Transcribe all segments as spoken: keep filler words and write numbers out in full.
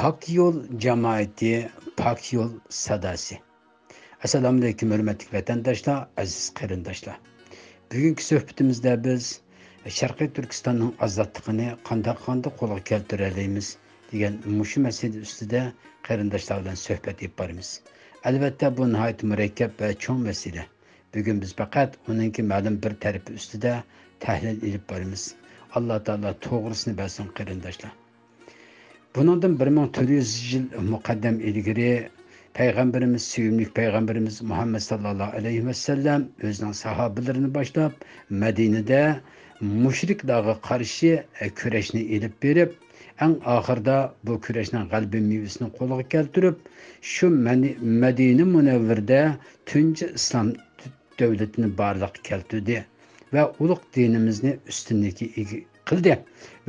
پاك يول جامائىتى، پاك يول ساداسى. ئەسسالامۇئەلەيكۇم، ھۆرمەتلىك ۋەتەنداشلار، ئەزىز قېرىنداشلار. بۈگۈنكى سۆھبىتىمىزدە بىز شەرقىي تۈركىستاننىڭ ئازادلىقىنى قانداق، قانداق قولغا كەلتۈرەلەيمىز دېگەن مۇشۇ مەسىلە ئۈستىدە قېرىنداشلار بىلەن سۆھبەت ئېلىپ بارىمىز. ئەلۋەتتە، بۇ ناھايىتى مۇرەككەپ ۋە چوڭ مەسىلە. بۈگۈن بىز پەقەت ئۇنىڭكى مەلۇم بىر تەرىپى ئۈستىدە تەھلىل ئېلىپ بارىمىز. ئاللا تائالا توغرىسىنى بەرسۇن، قېرىنداشلار. بۇنىڭدىن بىر مىڭ تۆت يۈز يىل مۇقەددەم ئىلگىرى پەيغەمبىرىمىز، سۆيۈملۈك پەيغەمبىرىمىز مۇھەممەد ساللاللاھۇ ئەلەيھى ۋەسەللەم ئۆزىنىڭ ساھابىلىرىنى باشلاپ، مەدىنىدە مۇشرىكلارغا قارشى كۈرەشنى ئېلىپ بېرىپ، ئەڭ ئاخىرىدا بۇ كۈرەشنىڭ غەلىبە مېۋىسىنى قولغا كەلتۈرۈپ، شۇ مەنى-، مەدىنە مۇنەۋۋىرىدە تۇنجى ئىسلام دۆلىتىنى بارلىققا كەلتۈردى ۋە ئۇلۇغ دىنىمىزنى ئۈستۈنلۈككە ئىگە قىلدى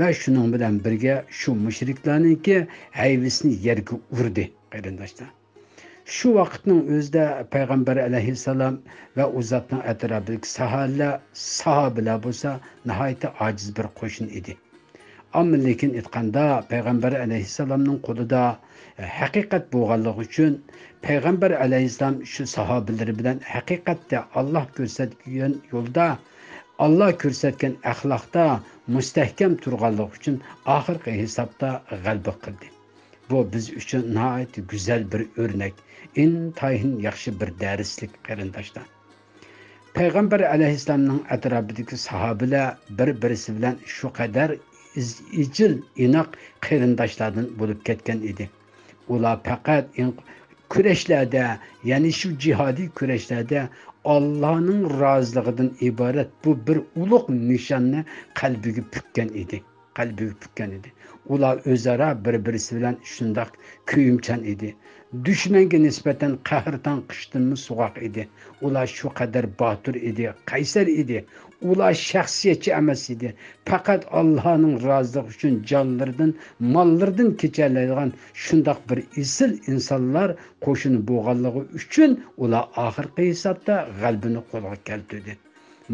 ۋە شۇنىڭ بىلەن بىرگە شۇ مۇشرىكلارنىڭكى ھەيۋىسىنى يەرگە ئۇردى، قېرىنداشلار. شۇ ۋاقىتنىڭ ئۆزىدە پەيغەمبەر ئەلەيھىسسالام ۋە ئۇ زاتنىڭ ئەتراپىدىكى ساھابىلەر، ساھابىلەر بولسا ناھايىتى ئاجىز بىر قوشۇن ئىدى. ئەمما لېكىن ئېيتقاندا، پەيغەمبەر ئەلەيھىسسالامنىڭ قولىدا ھەقىقەت بولغانلىقى ئۈچۈن، پەيغەمبەر ئەلەيھىسسالام شۇ ساھابىلىرى بىلەن ھەقىقەتتە ئاللا كۆرسەتكەن يولدا، ئاللا كۆرسەتكەن ئەخلاقتا مۇستەھكەم تۇرغانلىقى ئۈچۈن ئاخىرقى ھېسابتا غەلىبە قىلدى. بۇ بىز ئۈچۈن ناھايىتى گۈزەل بىر ئۆرنەك، ئىنتايىن ياخشى بىر دەرسلىك، قېرىنداشلار. پەيغەمبەر ئەلەيھىسسالامنىڭ ئەتراپىدىكى ساھابىلەر بىر-بىرسى بىلەن شۇ قەدەر ئىز-، ئىجىل ئىناق قېرىنداشلاردىن بولۇپ كەتكەن ئىدى. ئۇلار پەقەت ئىن-، كۈرەشلەردە، يەنى شۇ جىھادىي كۈرەشلەردە ئاللانىڭ رازىلىقىدىن ئىبارەت بۇ بىر ئۇلۇغ نىشاننى قەلبىگە پۈككەن ئىدى. قەلبىگە پۈككەن ئىدى. ئۇلار ئۆزئارا بىر-بىرسى بىلەن شۇنداق كۆيۈمچان ئىدى. دۈشمەنگە نىسبەتەن قەھرىتان قىشتىنمۇ سوغۇق ئىدى. ئۇلار شۇ قەدەر باتۇر ئىدى، قەيسەر ئىدى. ئۇلار شەخسىيەتچى ئەمەس ئىدى. پەقەت ئاللانىڭ رازىلىقى ئۈچۈن جانلىرىدىن، ماللىرىدىن كېچەلەيدىغان شۇنداق بىر ئېسىل ئىنسانلار قوشۇنى بولغانلىقى ئۈچۈن ئۇلار ئاخىرقى ھېسابتا غەلىبىنى قولغا كەلتۈردى.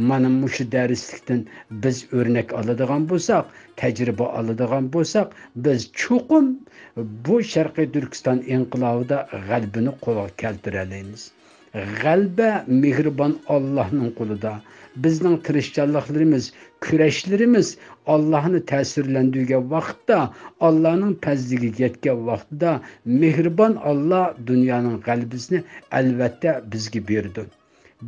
مانا مۇشۇ دەرسلىكتىن بىز ئۆرنەك ئالىدىغان بولساق، تەجرىبە ئالىدىغان بولساق، بىز چوقۇم بۇ شەرقىي تۈركىستان ئىنقىلابىدا غەلىبىنى قولغا كەلتۈرەلەيمىز. غەلىبە مېھرىبان ئاللاھنىڭ قولىدا. بىزنىڭ تىرىشچانلىقلىرىمىز، كۈرەشلىرىمىز ئاللاھنى تەسىرلەندۈرگەن ۋاقىتتا، ئاللاھنىڭ پەزلىگە يەتكەن ۋاقتىدا مېھرىبان ئاللاھ دۇنيانىڭ غەلىبىسىنى ئەلۋەتتە بىزگە بېرىدۇ.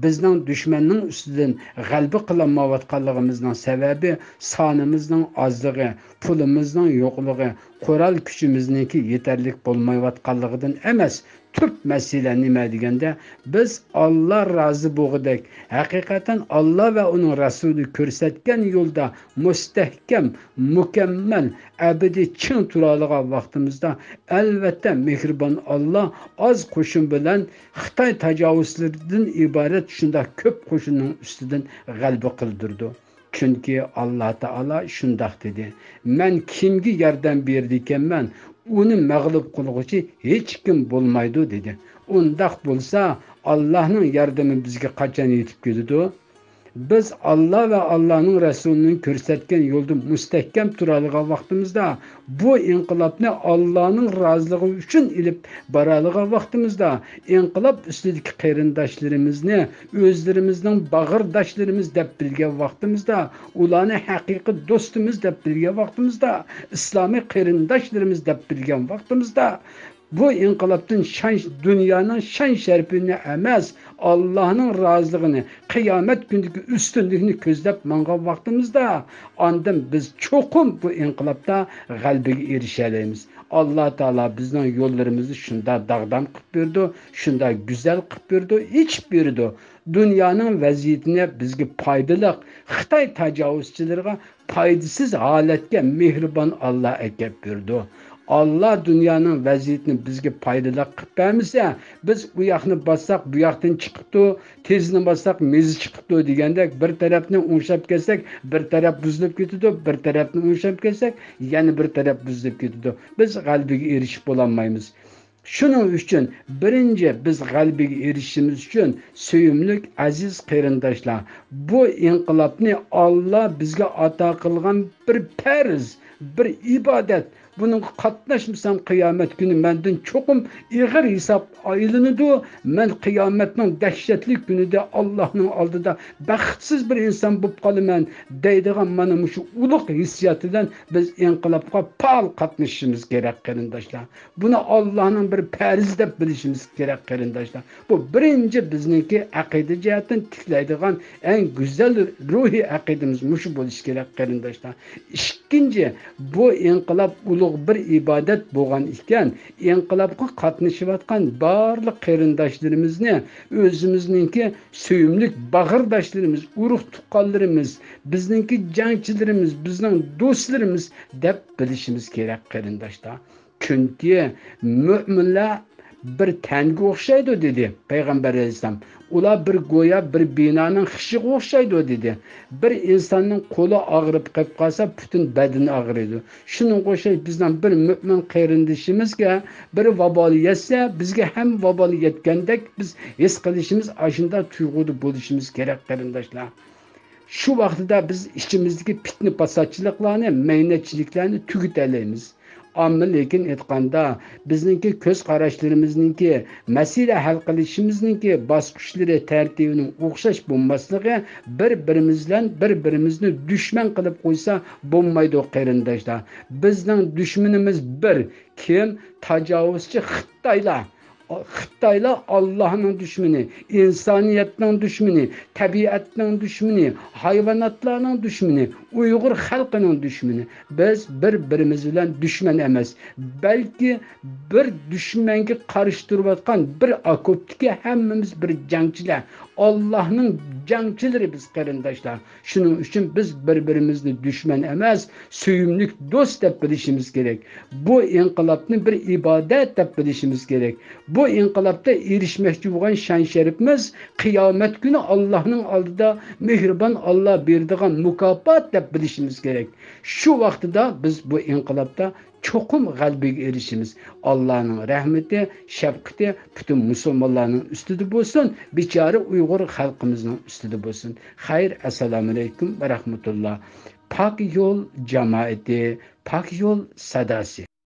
بىزنىڭ دۈشمەننىڭ ئۈستىدىن غەلىبە قىلالمايۋاتقانلىقىمىزنىڭ سەۋەبى سانىمىزنىڭ ئازلىقى، پۇلىمىزنىڭ يوقلۇقى، قورال كۈچىمىزنىڭكى يېتەرلىك بولمايۋاتقانلىقىدىن ئەمەس. تۈپ مەسىلە نېمە دېگەندە، بىز ئاللا رازى بولغۇدەك، ھەقىقەتەن ئاللا ۋە ئۇنىڭ رەسۇلى كۆرسەتكەن يولدا مۇستەھكەم، مۇكەممەل، ئەبەدىي چىڭ تۇرالىغان ۋاقتىمىزدا، ئەلۋەتتە، مېھرىبان ئاللا ئاز قوشۇن بىلەن خىتاي تاجاۋۇزچىلىرىدىن ئىبارەت شۇنداق كۆپ قوشۇننىڭ ئۈستىدىن غەلىبە قىلدۇرىدۇ. چۈنكى ئاللا تائالا شۇنداق دېدى، مەن كىمگە ياردەم بېرىدىكەنمەن، ئۇنى مەغلۇپ قىلغۇچى ھېچكىم بولمايدۇ، دېدى. ئۇنداق بولسا، ئاللانىڭ ياردىمى بىزگە قاچان يېتىپ كېلىدۇ؟ بىز ئاللا ۋە ئاللانىڭ رەسۇلىنىڭ كۆرسەتكەن يولدا مۇستەھكەم تۇرالىغان ۋاقتىمىزدا، بۇ ئىنقىلابنى ئاللانىڭ رازىلىقى ئۈچۈن ئېلىپ بارالىغان ۋاقتىمىزدا، ئىنقىلاب ئۈستىدىكى قېرىنداشلىرىمىزنى ئۆزلىرىمىزنىڭ باغىرداشلىرىمىز دەپ بىلگەن ۋاقتىمىزدا، ئۇلارنى ھەقىقىي دوستىمىز دەپ بىلگەن ۋاقتىمىزدا، ئىسلامىي قېرىنداشلىرىمىز دەپ بىلگەن ۋاقتىمىزدا، بۇ ئىنقىلابتىن شان، دۇنيانىڭ شان-شەرىپىنى ئەمەس، ئاللانىڭ رازىلىقىنى، قىيامەت كۈنىدىكى ئۈستۈنلۈكنى كۆزلەپ ماڭغان ۋاقتىمىزدا، ئاندىن بىز چوقۇم بۇ ئىنقىلابتا غەلىبىگە ئېرىشەلەيمىز. ئاللا تائالا بىزنىڭ يوللىرىمىزنى شۇنداق داغدام قىلىپ بېرىدۇ، شۇنداق گۈزەل قىلىپ بېرىدۇ، ئېچىپ بېرىدۇ. دۇنيانىڭ ۋەزىيىتىنى بىزگە پايدىلىق، خىتاي تاجاۋۇزچىلىرىغا پايدىسىز ھالەتكە مېھرىبان ئاللا ئەكەپ بېرىدۇ. ئاللا دۇنيانىڭ ۋەزىيىتىنى بىزگە پايدىلىق قىلىپ بەرمىسە، بىز ئۇ ياقنى باسساق، بۇ ياقتىن چىقىپتۇ، تېزىنى باسساق، مېزى چىقىپتۇ دېگەندەك، بىر تەرەپنى ئوڭشاپ كەتسەك، بىر تەرەپ بۇزۇلۇپ كېتىدۇ، بىر تەرەپنى ئوڭشاپ كەتسەك، يەنە بىر تەرەپ بۇزۇلۇپ كېتىدۇ. بىز غەلىبىگە ئېرىشىپ بولالمايمىز. شۇنىڭ ئۈچۈن بىرىنچى بىز غەلىبىگە ئېرىشىشىمىز ئۈچۈن، سۆيۈملۈك ئەزىز قېرىنداشلار، بۇ ئىنقىلابنى ئاللا بىزگە ئاتا قىلغان بىر پەرز، بىر ئىبادەت، بۇنىڭغا قاتناشمىسام، قىيامەت كۈنى مەندىن چوقۇم ئېغىر ھېساب ئېلىنىدۇ. مەن قىيامەتنىڭ دەھشەتلىك كۈنىدە ئاللاھنىڭ ئالدىدا بەختسىز بىر ئىنسان بولۇپ قالىمەن، دەيدىغان مانا مۇشۇ ئۇلۇغ ھېسسىيات بىلەن بىز ئىنقىلابقا پائال قاتنىشىشىمىز كېرەك، قېرىنداشلار. بۇنى ئاللاھنىڭ بىر پەرزى دەپ بىلىشىمىز كېرەك، قېرىنداشلار. بۇ بىرىنچى بىزنىڭكى ئەقىدە جەھەتتىن تىكلەيدىغان ئەڭ گۈزەل روھىي ئەقىدىمىز مۇشۇ بولۇشى كېرەك، قېرىنداشلار. ئىككىنچى، بۇ ئىنقىلاب ئۇلۇغ بىر ئىبادەت بولغان ئىكەن، ئىنقىلابقا قاتنىشىۋاتقان بارلىق قېرىنداشلىرىمىزنى ئۆزىمىزنىڭكى سۆيۈملۈك باغىرداشلىرىمىز، ئۇرۇق-تۇغقانلىرىمىز، بىزنىڭكى جەڭچىلىرىمىز، بىزنىڭ دوستلىرىمىز دەپ بىلىشىمىز كېرەك، قېرىنداشلار. چۈنكى مۆمىنلەر بىر تەنگە ئوخشايدۇ، دېدى پەيغەمبەر ئەلەيھىسسالام. ئۇلار بىر گويا بىر بىنانىڭ خىشىغا ئوخشايدۇ، دېدى. بىر ئىنساننىڭ قولى ئاغرىپ قېلىپ قالسا، پۈتۈن بەدىنى ئاغرىيدۇ. شۇنىڭغا ئوخشاش بىزنىڭ بىر مۆمىن قېرىندىشىمىزگە بىر ۋابال يەتسە، بىزگە ھەم ۋابال يەتكەندەك بىز ھېس قىلىشىمىز، ئاشۇنداق تۇيغۇدا بولۇشىمىز كېرەك، قېرىنداشلار. شۇ ۋاقتىدا بىز ئىچىمىزدىكى پىتنە-پاساتچىلىقلارنى، مەينەتچىلىكلەرنى تۈگىتەلەيمىز. ئامما لېكىن ئېيتقاندا، بىزنىڭكى كۆز قاراشلىرىمىزنىڭكى، مەسىلە ھەل قىلىشىمىزنىڭكى باسقۇچلىرى، تەرتىپىنىڭ ئوخشاش بولماسلىقى بىر-بىرىمىز بىلەن بىر-بىرىمىزنى دۈشمەن قىلىپ قويسا بولمايدۇ، قېرىنداشلار. بىزنىڭ دۈشمىنىمىز بىر. كىم؟ تاجاۋۇزچى خىتايلار. خىتايلار ئاللاھنىڭ دۈشمىنى، ئىنسانىيەتنىڭ دۈشمىنى، تەبىئەتنىڭ دۈشمىنى، ھايۋاناتلارنىڭ دۈشمىنى، ئۇيغۇر خەلقىنىڭ دۈشمىنى. بىز بىر-بىرىمىز بىلەن دۈشمەن ئەمەس، بەلكى بىر دۈشمەنگە قارشى تۇرۇۋاتقان بىر ئوكوپتىكى ھەممىمىز بىر جەڭچىلەر، ئاللاھنىڭ جەڭچىلىرى بىز، قېرىنداشلار. شۇنىڭ ئۈچۈن بىز بىر-بىرىمىزنى دۈشمەن ئەمەس، سۆيۈملۈك دوست دەپ بىلىشىمىز كېرەك. بۇ ئىنقىلابنى بىر ئىبادەت دەپ بىلىشىمىز كېرەك. بۇ ئىنقىلابتا ئېرىشمەكچى بولغان شان-شەرىپىمىز قىيامەت كۈنى ئاللاھنىڭ ئالدىدا مېھرىبان ئاللا بېرىدىغان مۇكاپات دەپ بىلىشىمىز كېرەك. شۇ ۋاقتىدا بىز بۇ ئىنقىلابتا چوقۇم غەلىبىگە ئېرىشىمىز. ئاللانىڭ رەھمىتى، شەپقىتى پۈتۈن مۇسۇلمانلارنىڭ ئۈستىدە بولسۇن، بىچارە ئۇيغۇر خەلقىمىزنىڭ ئۈستىدە بولسۇن. خەير، ئەسسالامۇئەلەيكۇم ۋە رەھمەتۇللا. پاك يول جامائىتى، پاك يول ساداسى.